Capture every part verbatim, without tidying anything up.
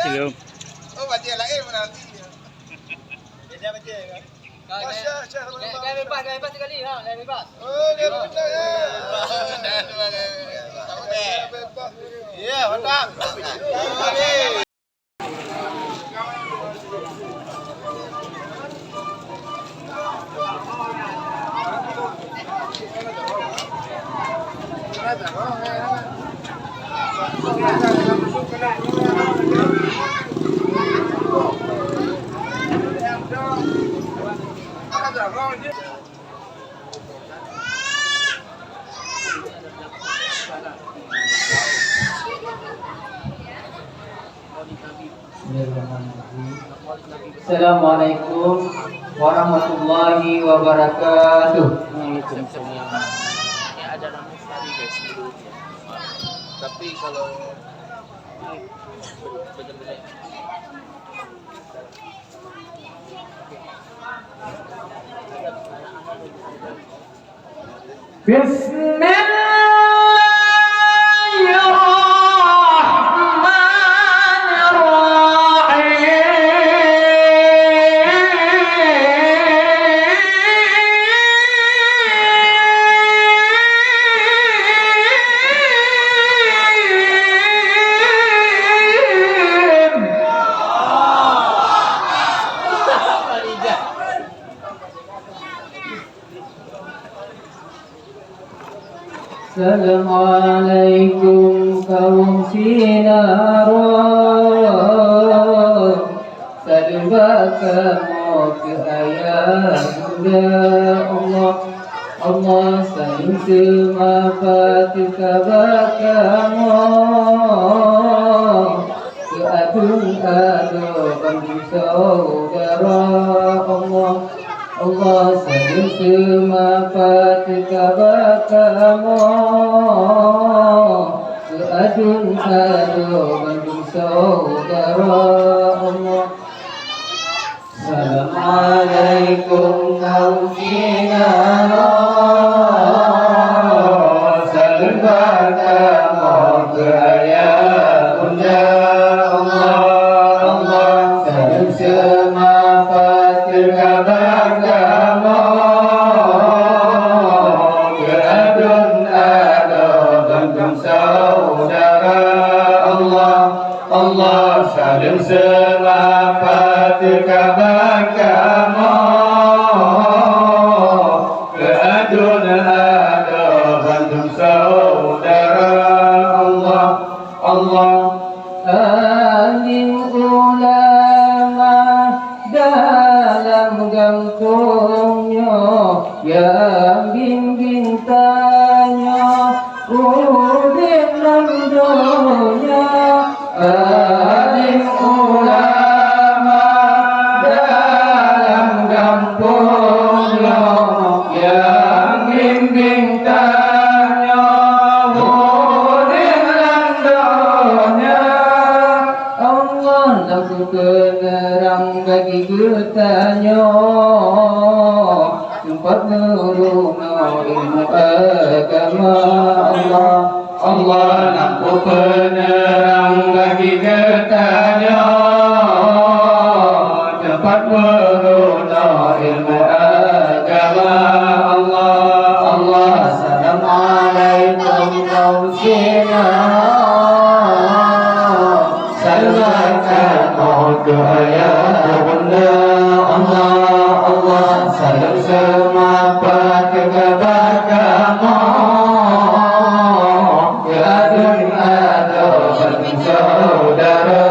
Oh, baca lain mana nanti. Dia baca kan? Gaya bebas, gaya bebas sekali ha, gaya bebas. Oh, gaya bebas. Ya, mantap. Bismillahirrahmanirrahim. Assalamualaikum warahmatullahi wabarakatuh. Waalaikumsalam. Tapi kalau Bismillahirrahmanirrahim. Assalamualaikum kaum Sinaro. Saleuem bak kamoe keu ayah bunda Allah. Allah saleuem seumapa teuka bak kamoe. Keu aduen adoe bandum syedara Allah. Allah saleuem seumapa teuka bak kamoe. Keu aduen adoe bandum syedara Allah. Assalamualaikum kaum Sinaro. Saleuem bak kamoe keu ayah bunda Allah. Allah saleuem seumapa teuka bak kamoe. Keu aduen adoe bandum syedara Allah. Allah saleuem seumapa teuka bak kamoe. Keu aduen adoe bandum syedara Allah. Allah. Alim ulama dalam gampông nyoe nyang bimbéng tanyoe udép lam donya. Alim ulama dalam gampông nyoe nyang bimbéng tanyoe udép lam donya. Allah lam keu peuneurang bagi geutanyoe. Teumpat meurunoe ilmu agama Allah. Allah lam keu peuneurang bagi geutanyoe. Teumpat meurunoe ilmu agama Allah. Allah, assalamualaikum kaum Sinaro. Saleuem kamoe keu ayah bunda Allah, Allah saleuem seumapa teuka bak kamoe. Keu aduen adoe bandum syedara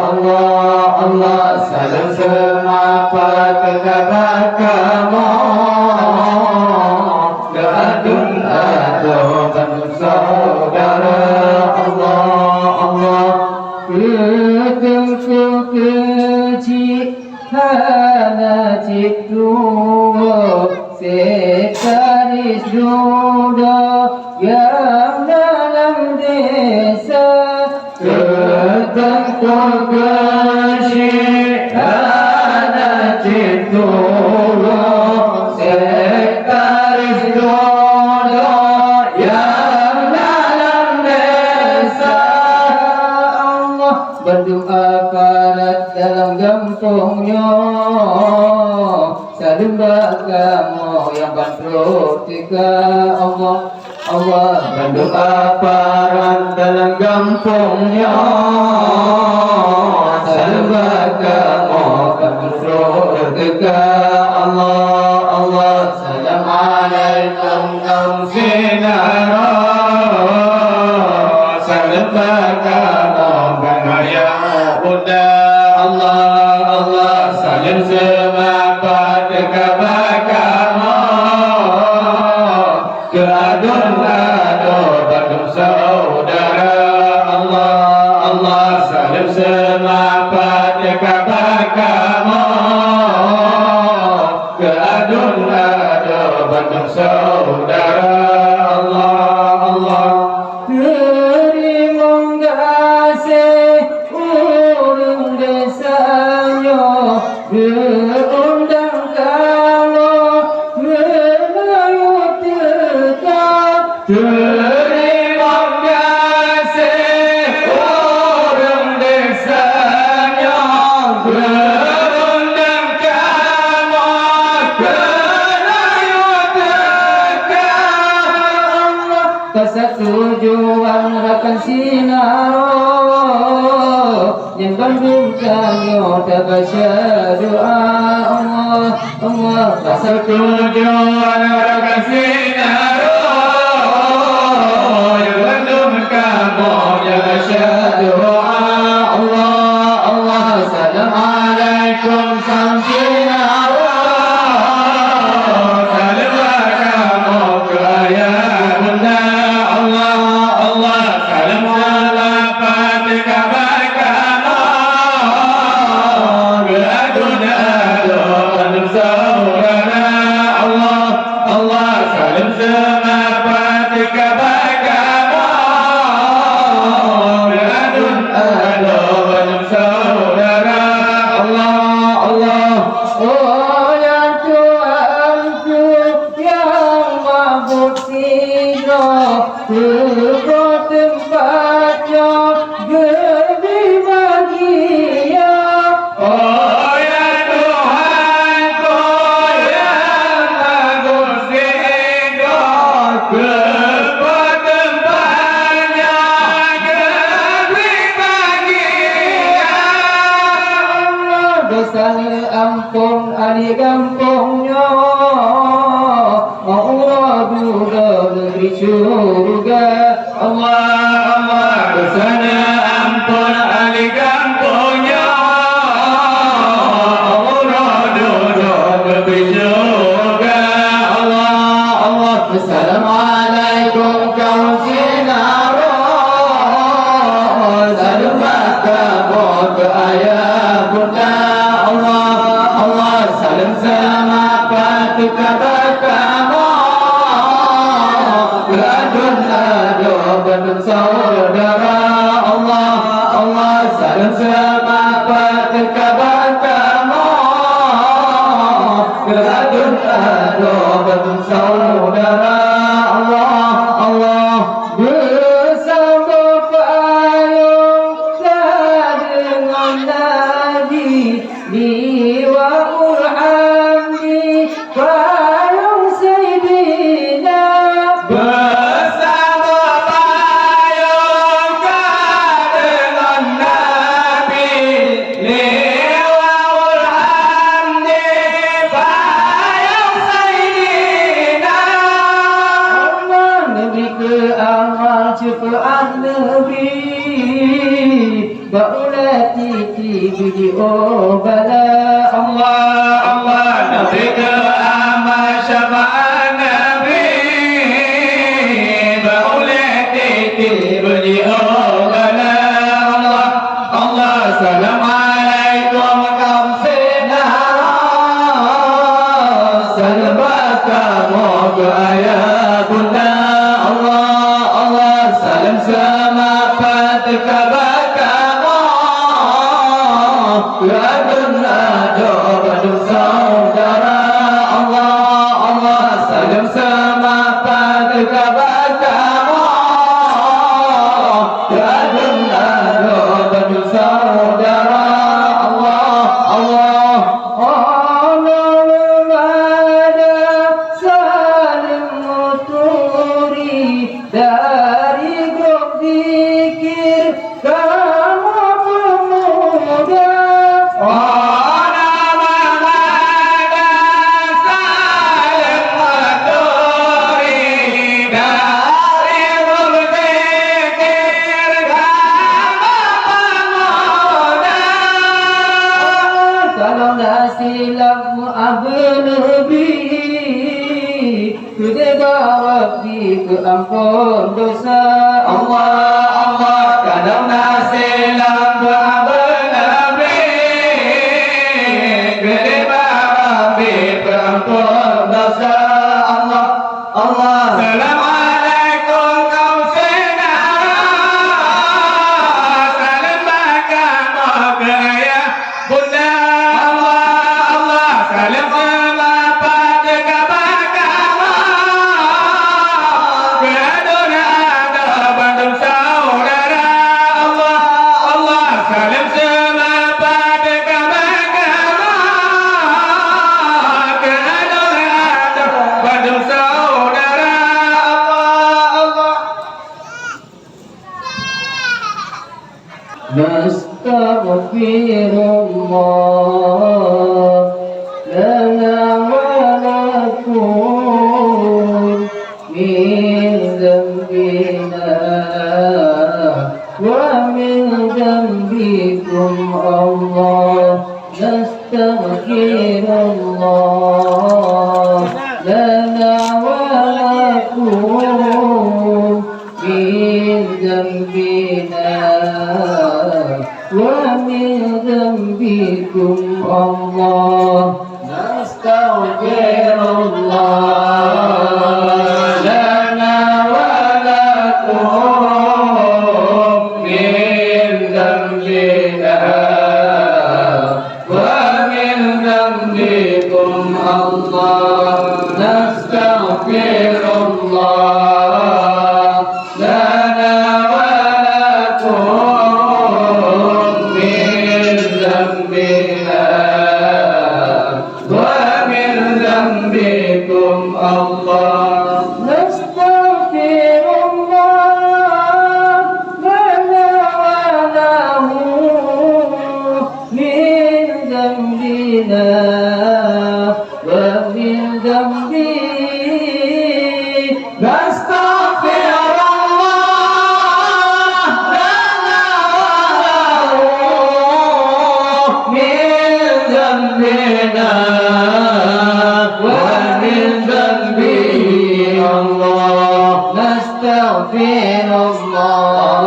Allah, Allah saleuem seumapa teuka bak kamoe. Keu aduen adoe bandum syedara Allah, Allah. Keu teungku keuchik hana cit tuwoe, seutaris dudoe nyang dalam desa. Keu teungku keuchik hana cit tuwoe, seutaris dudoe nyang dalam desa. Allah, bandum apa Nyoe saleuem bak kamoe nyang ban trok teuka. Allah, Allah, bandum aparan dalam gampông nyoe saleuem bak kamoe ban trok teuka. Allah, Allah, assalamualaikum kaum sinaro. Saleuem bak kamoe ban ayah bunda. Allah, Allah, saleuem seumapa teuka bak kamoe. Keu aduen adoe bandum saudara. Allah, Allah, saleuem seumapa teuka bak kamoe. Keu aduen adoe bandum saudara. Allah, Allah. Teurimong gaséh ureuëng desya nyoe geuundang kamoe meulayeue teuka. Teurimong gaséh ureuëng desya nyoe geuundang kamoe meulayeue teuka. Ka satu juang rakan sinaro, nyang bandum tanyoe tabaca doa. Allah, Allah, ka satu juang rakan sinaro, nyang bandum kamoe tabaca doa. Allah, Allah, assalamualaikum. Samsina wa salawat kamoe keu ayah bunda. Allah, Allah, saleuem seulaweuet keu baka moe keu aduen adoe bandum saudara. Allah, Allah, saleuem seulaweuet keu baka moe keu aduen adoe bandum saudara. Allah, Allah. Oh ya Tuhanku, nyang mabök sidroe, keuboh teumpat nyoe geubri bahagia. Oh ya Tuhanku, nyang mabök sidroe, keuboh teumpat nyoe geubri bahagia. Desya ampôn ahli gampông nyoe, uroe dudoe neugri syeuruga. Allah, Allah, desya ampôn ahli gampông nyoe, uroe dudoe neugri syeuruga. Allah, Allah, assalamualaikum kaum sinaro. Saleuem baka moe keu ayah bunda. Allah, Allah, saleuem seulaweuet keu baka moe keu aduen adoe bandum saudara. Allah, Allah, saleuem seulaweuet keu baka moe keu aduen adoe bandum saudara. Allah, Allah. Beusaboh payong ka deungon Nabi, liwaul hamdi payong Saidina. Beusaboh payong ka deungon Nabi, liwaul hamdi payong Saidina. Allah, neubri keu amal syafa'at Nabi, bak ulée tieb-tieb beujiôh bala. Allah, Allah, neubri keu amal syafa'at Nabi, bak ulée tieb-tieb beujiôh bala. Allah, Allah, assalamualaikum kaum sinaro. Saleuem baka moe keu ayah bunda. Allah, Allah, saleuem seulaweuet keu baka moe keu aduen adoe bandum saudara. Allah, Allah, Dari grup zikir kamoe peumuda. Hana meuhana saleuem aturi dari grup zikir kamoe peumuda. Kalau na silap meu'ah beuneubri, keudeh bak Rabbi peuampon dosa. Allah, Allah, kadang na silap beuneubri, keudeh bak Rabbi peuampon dosa. Allah, Allah. Assalamualaikum kaum syedara, saleuem bak kamoe keu ayah Bunda. Allah, Allah, saleuem seulapat keu bak kamoe, keu adoe adoe bandum saudara. Allah, Allah, saleuem seulapat keu bak kamoe, keu adoe adoe bandum saudara. Allah, Allah. نستغفر الله لنا ولكم من ذنبنا ومن ذنبكم الله. نستغفر الله لنا ولكم من ذنبنا ومن ذنبكم الله. نستغفر الله لنا ولكم من ذنبنا ومن ذنبكم الله. نستغفر الله لنا ولكم من ذنبنا ومن ذنبكم الله. نستغفر الله لنا وله من ذنبنا ومن ذنبي. نستغفر الله لنا وله من ذنبنا ومن ذنبي. الله، نستغفر الله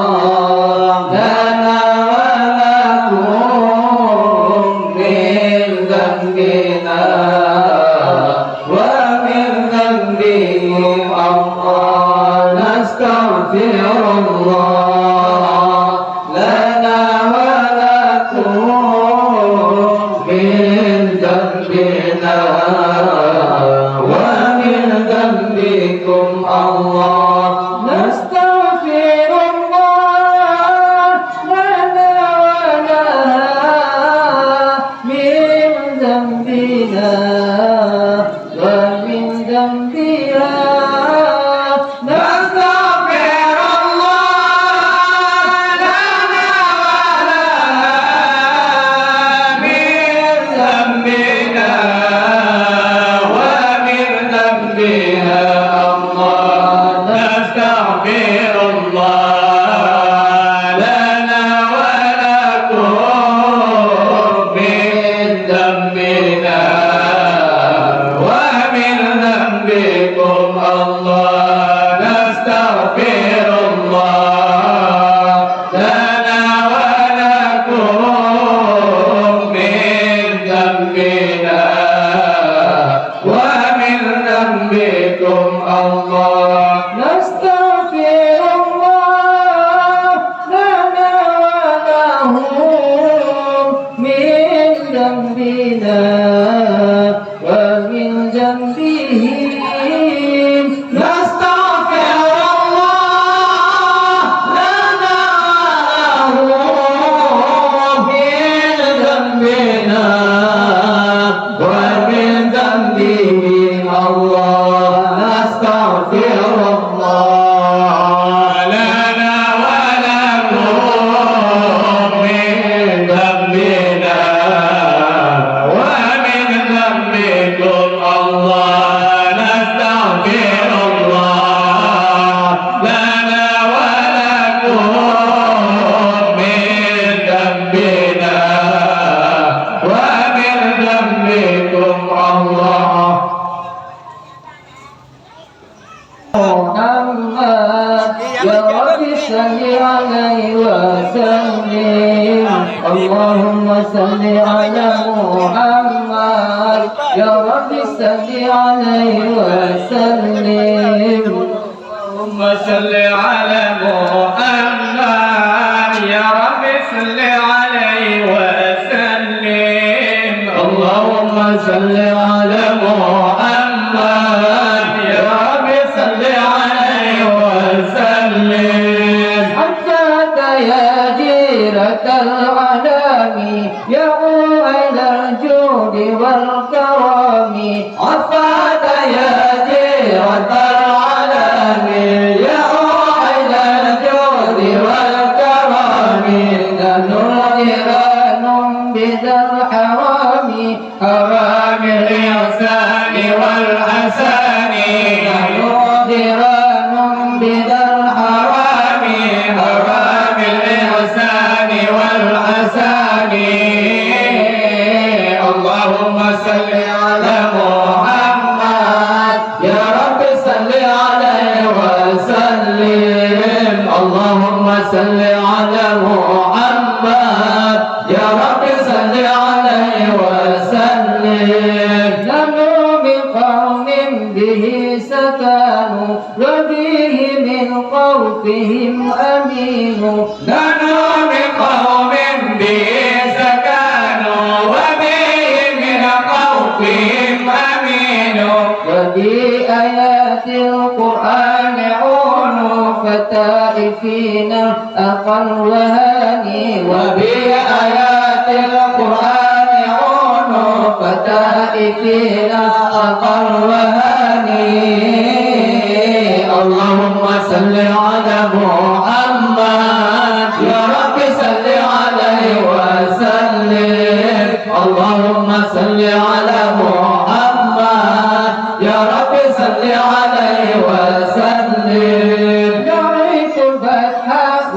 لنا ولكم من ذنبنا ومن ذنبكم الله. نستغفر الله لنا ولكم من ذنبنا ومن ذنبكم الله. نستغفر الله لنا ولها من ذنبنا ومن ذنبها. نستغفر الله لنا ولها من ذنبنا ومن ذنبها. الله، نستغفر الله لنا ولكم من ذنبنا ومن ذنبكم. الله، نستغفر الله لنا ولكم من ذنبنا ومن ذنبكم. الله، نستغفر يا رب صل عليه وسلم. اللهم صل على محمد. يا رب صل عليه وسلم. اللهم صل على محمد. يا رب صل عليه وسلم. اللهم صل على محمد. يا رب صل عليه وسلم. عفاك يا جيرة العالم، يا موعد الجود والكرم. عفاك يا جيرة العالم، يا موعد الجود والكرم. نحن جيران بذا الحرم، حرم الإحسان والإحسان. نحن جيران بذا الحرم، حرم الإحسان والإحسان. اللهم صل على محمد. يا رب صل عليه وسلم. اللهم صل على محمد. يا رب صل عليه وسلم. نحن من قوم به سكنوا، وبه من خوفهم أمنوا. نحن من قوم به سكنوا، وبه من خوفهم أمنوا. وبآيات القرآن عونوا، فتائفين أقل وهاني. وبآيات القرآن عونوا، فتائفين أقل وهاني. اللهم صل على محمد. يا رب صل عليه وسلم. اللهم صل على محمد. يا رب صل عليه وسلم. نعرف الفتح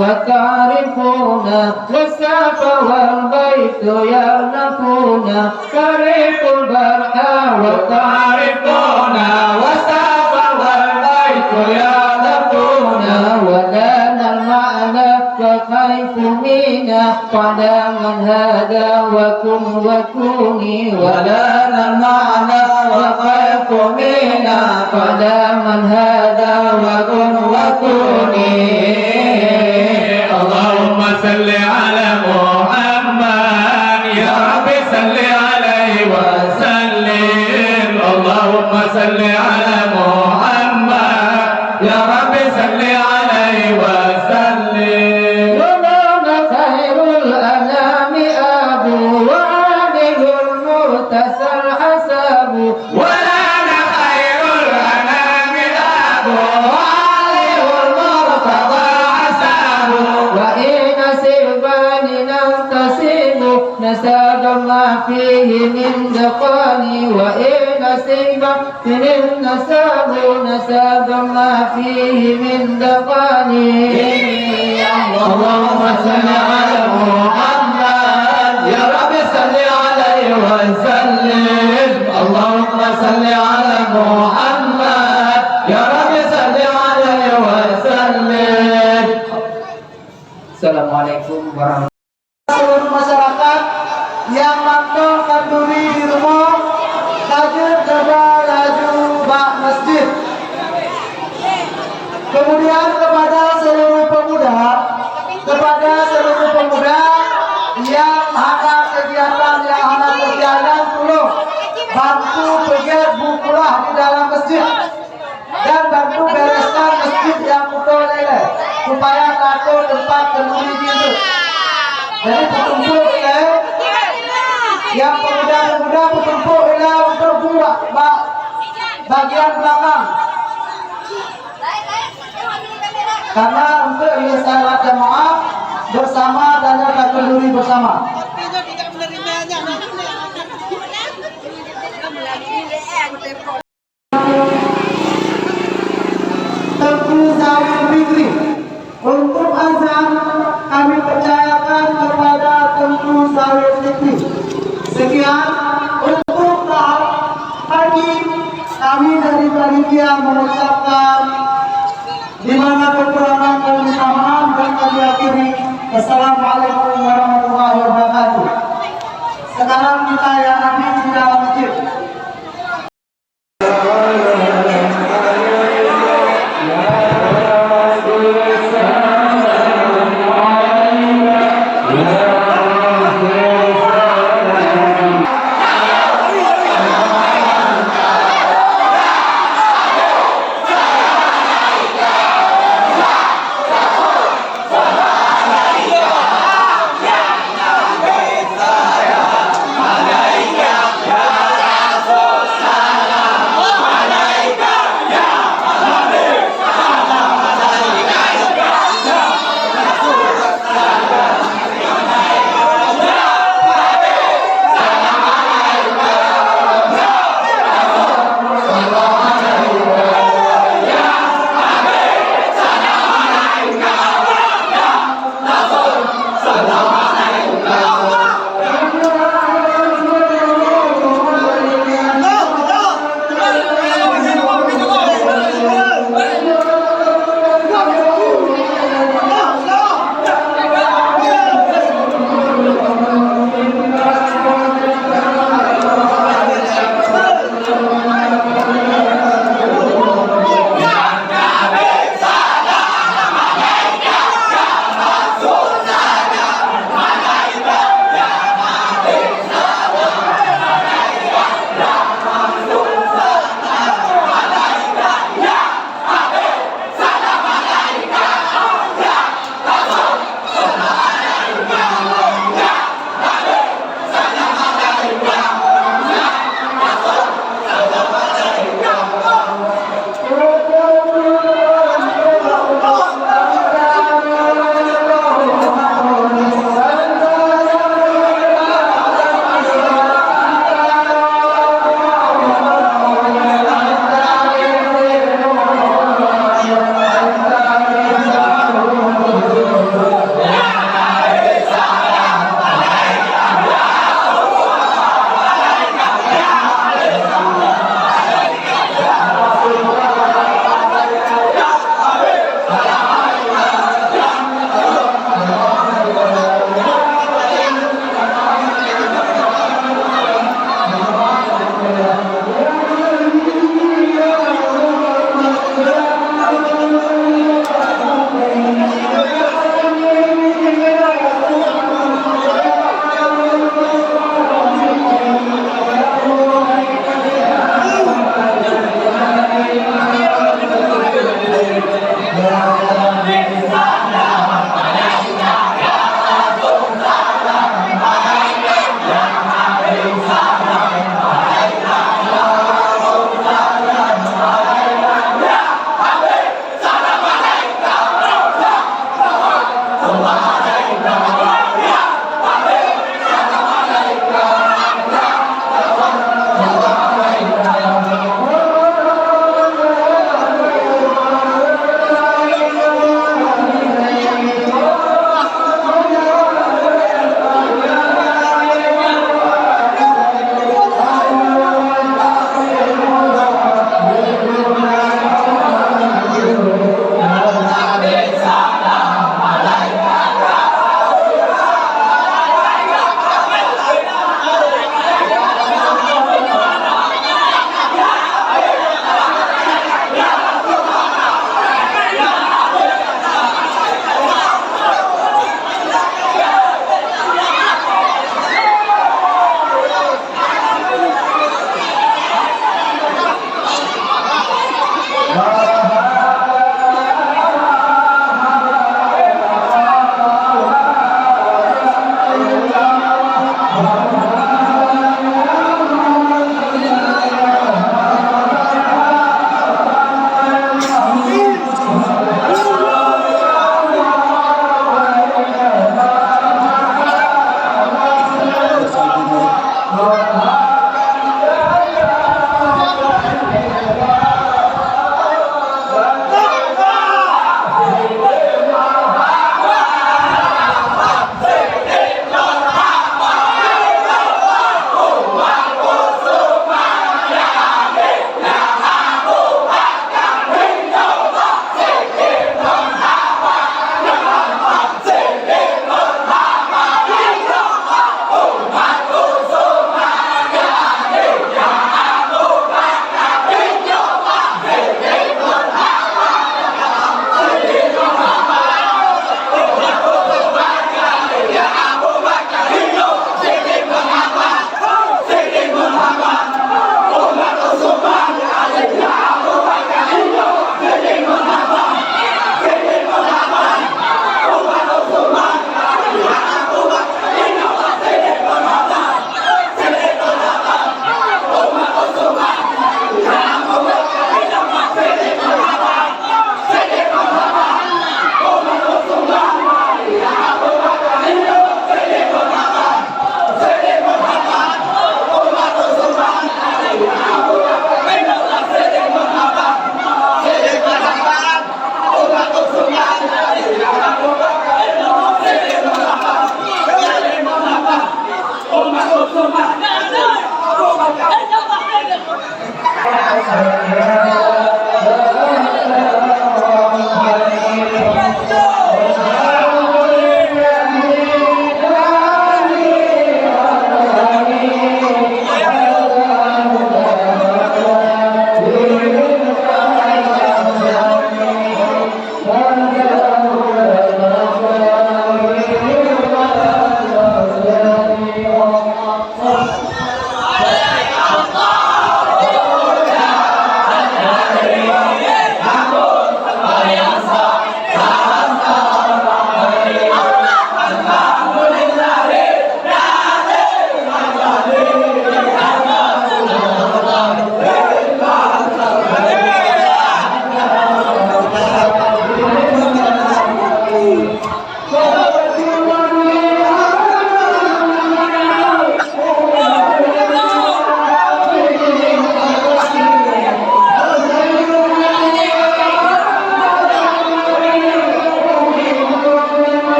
وتعرفنا، والسعف والبيت يألفنا. نعرف الفتح وتعرفنا، والسعف والبيت يألفنا. ولنا المعنى وخيف منا، فلا من هذا وكن وكوني. ولنا المعنى وخيف منا، فلا من هذا وكن وكوني. اللهم صل على محمد. يا رب صل عليه وسلم. اللهم صل على محمد. يا رب صل عليه وسلم. ولنا خير الأنام أبو، وعامل المرتسى الحساب. ولنا خير الأنام أبو، وعامل المرتضى حساب. وإن سلبان ننتسب، نسب ما فيه من دخان. وإن سلبان النسب، نسب ما فيه من دخان. اللهم صل على محمد. يا رب صل عليه وسلم. اللهم صل على محمد. يا رب صل عليه وسلم. Assalamualaikum warahmatullahi. Seluruh masyarakat nyang mantong khanduri di rumoh, ka jeuet gata laju bak masjid. Kemudian kepada seluruh pemuda, kepada seluruh pemuda nyang hana kegiatan, nyang hana kegiatan, tulông bantu peugét bukulah di dalam masjid. Dan bantu bereskan masjid nyang putôh lé-lé, supaya ka tô teumpat khanduri jih. Jadi, peutumpôk ilée, nyang peumuda-peumuda peutumpôk ilée untuk bu bak, bak bagian belakang. Karena untuk ilée salat jamaah bersama dan khanduri bersama. Teungku Zawil Fikri. Untuk azan kami percayakan kepada Teungku Zawil Fikri. Sekian untuk tahap pagi, kami dari panitia mengucapkan di mana kekurangan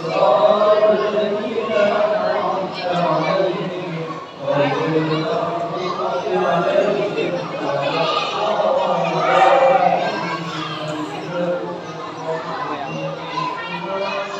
صراط الذين أنعمت عليهم غير المغضوب عليهم ولا الضالين.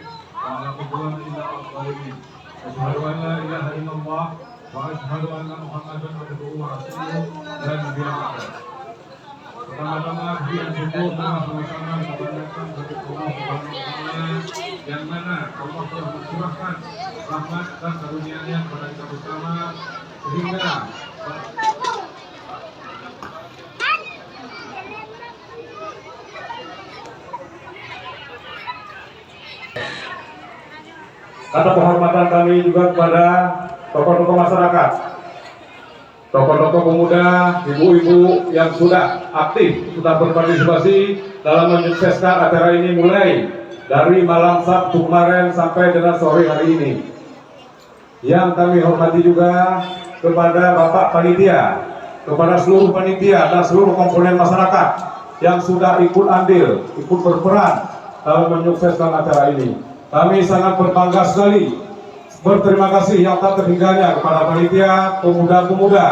ولا عدوان إلا على الظالمين. أشهد أن لا إله إلا الله وأشهد أن محمدا عبده ورسوله. لا نبي بعده. Pertama-tama, puji dan syukur telah sama-sama kita panjatkan kepada Allah Subhanahu wa Taala, yang mana Allah telah mencurahkan rahmat dan karunia-Nya kepada kita bersama, sehingga Kata penghormatan kami juga kepada tokoh-tokoh masyarakat, tokoh-tokoh pemuda, ibu-ibu yang sudah aktif, sudah berpartisipasi dalam menyukseskan acara ini, mulai dari malam Sabtu kemarin sampai dengan sore hari ini. Yang kami hormati juga kepada Bapak Panitia, kepada seluruh panitia dan seluruh komponen masyarakat yang sudah ikut andil, ikut berperan dalam menyukseskan acara ini. Kami sangat berbangga sekali, berterima kasih yang tak terhingganya kepada panitia, pemuda-pemuda,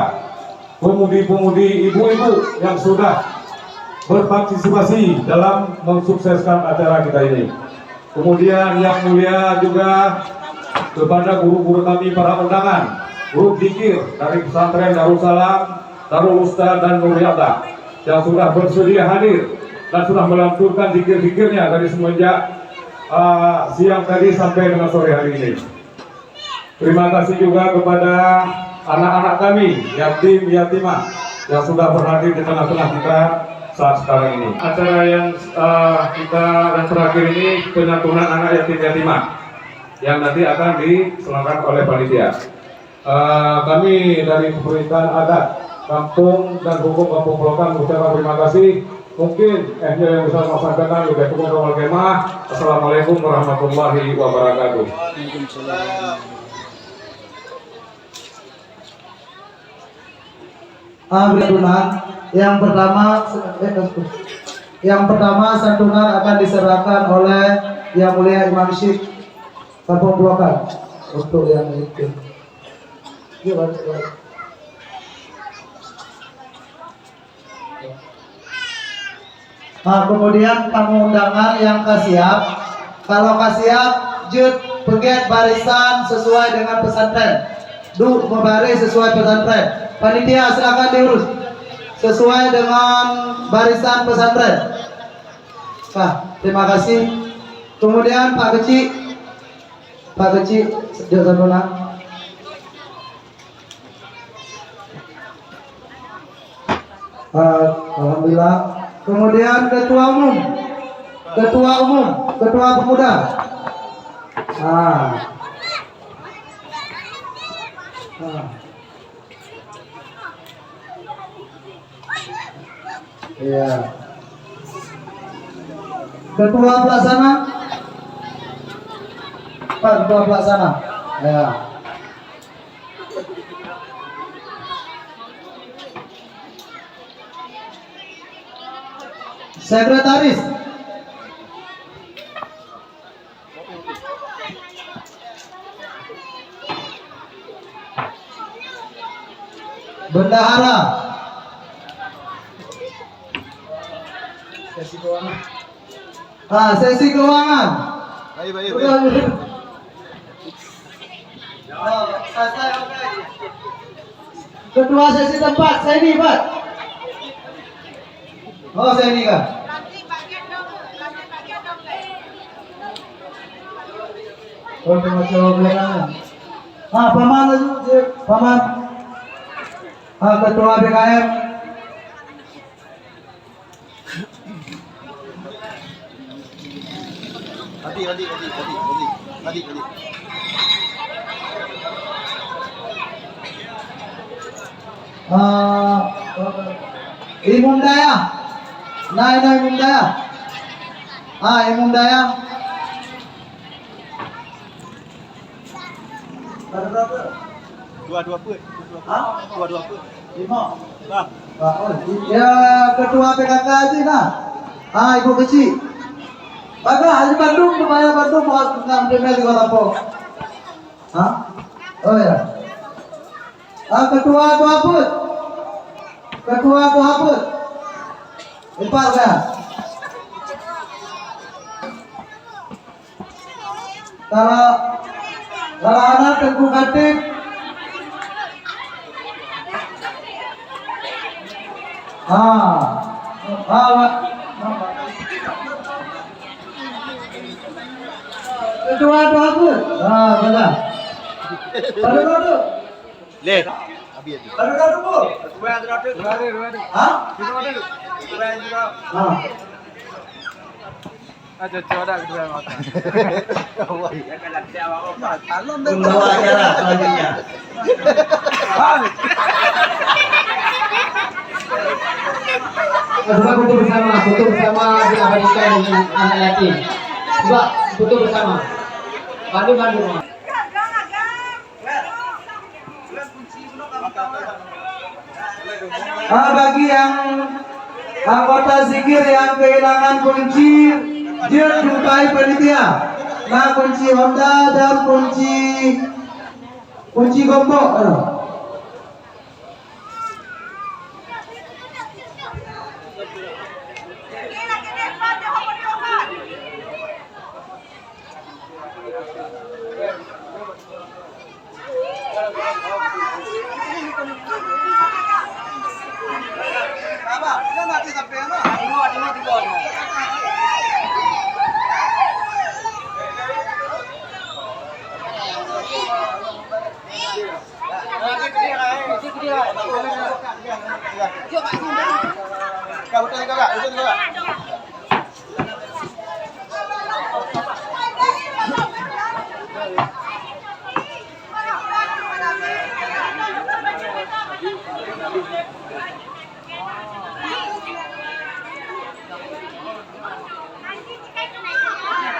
pemudi-pemudi, ibu-ibu yang sudah berpartisipasi dalam mensukseskan acara kita ini. Kemudian yang mulia juga kepada guru-guru kami para undangan, guru zikir dari pesantren Darussalam, Darul Ustaz dan Nur Riyadhah yang sudah bersedia hadir dan sudah melanturkan zikir-zikirnya dari semenjak, ah, siang tadi sampai dengan sore hari ini. Terima kasih juga kepada anak-anak kami, yatim yatimah, yang sudah berhadir di tengah-tengah kita saat sekarang ini. Acara yang, eh, kita, yang terakhir ini, penyatunan anak yatim yatimah yang nanti akan diselenggarakan oleh panitia. Eh, kami dari Pemerintahan Adat Kampung dan Hukum Kampung Pulokan mengucapkan terima kasih. Mungkin, eh, nyoe nyang bisa lôn sampaikan, leubeh kureueng mohon maaf. Assalamualaikum warahmatullahi wabarakatuh. Waalaikumsalam. Ah, santunan. Yang pertama, eh, yang pertama, santunan akan diserahkan oleh Yang Mulia Imam Syik Kampung Pulokan untuk yang itu. Yuk, balik, balik. Nah, kemudian tamu undangan yang ka siap, kalau ka siap, jeuet peugét barisan sesuai dengan pesantren. Duek meubaréh sesuai pesantren. Panitia, silakan diurus sesuai dengan barisan pesantren. Nah, terima kasih. Kemudian Pak Keuchik, Pak Keuchik, jok sana. Ah, alhamdulillah. Kemudian ketua umum, ketua umum, ketua pemuda. Ah. Ah. Iya. Ketua pelaksana? Pak Ketua Pelaksana. Ya. Sekretaris. Bendahara. Sesi keuangan. Ah, sesi keuangan. Baik, baik, baik. Udah, udah. Oh, selesai, oke. Ketua sesi tempat, saya ini, Pak. Oh, saya ini kah? Oh, terima kasih, Pak. Ah, paman laju, cik, paman. Ah, ketua B K M. Adik, adik, adik, adik, adik, adik, adik. Ah, Imum Dayah. Nah, nah, Imum Dayah. Ah, Imum Dayah. Ada berapa? Dua, dua peuet. Hah? Dua, dua peuet. Lima. Bang. Pak, oh, ya, ketua P K K aja nah. Ah, ibu kecil. Bagus, aja bandum, kebaya bandum, buat enam demi lima lapor. Hah? Oh ya. Ah, ketua tu apa? Ketua tu apa? Empat kan? Salah, salah anak Teungku Khatib. Ha. Ha, Pak. Ketua, ketua apa? Ha, mana? Pada, pada. Leh. Adu-adu, Bu. Ha? Ha. Ah, cocok dah kedua mata. Pembawa acara selanjutnya. Coba foto bersama, foto bersama diabadikan dengan anak yatim. Coba foto bersama. Bantu-bantu. Ah, bagi yang anggota zikir yang kehilangan kunci, jeuet jumpai panitia. Na kunci Honda dan kunci, kunci gombok.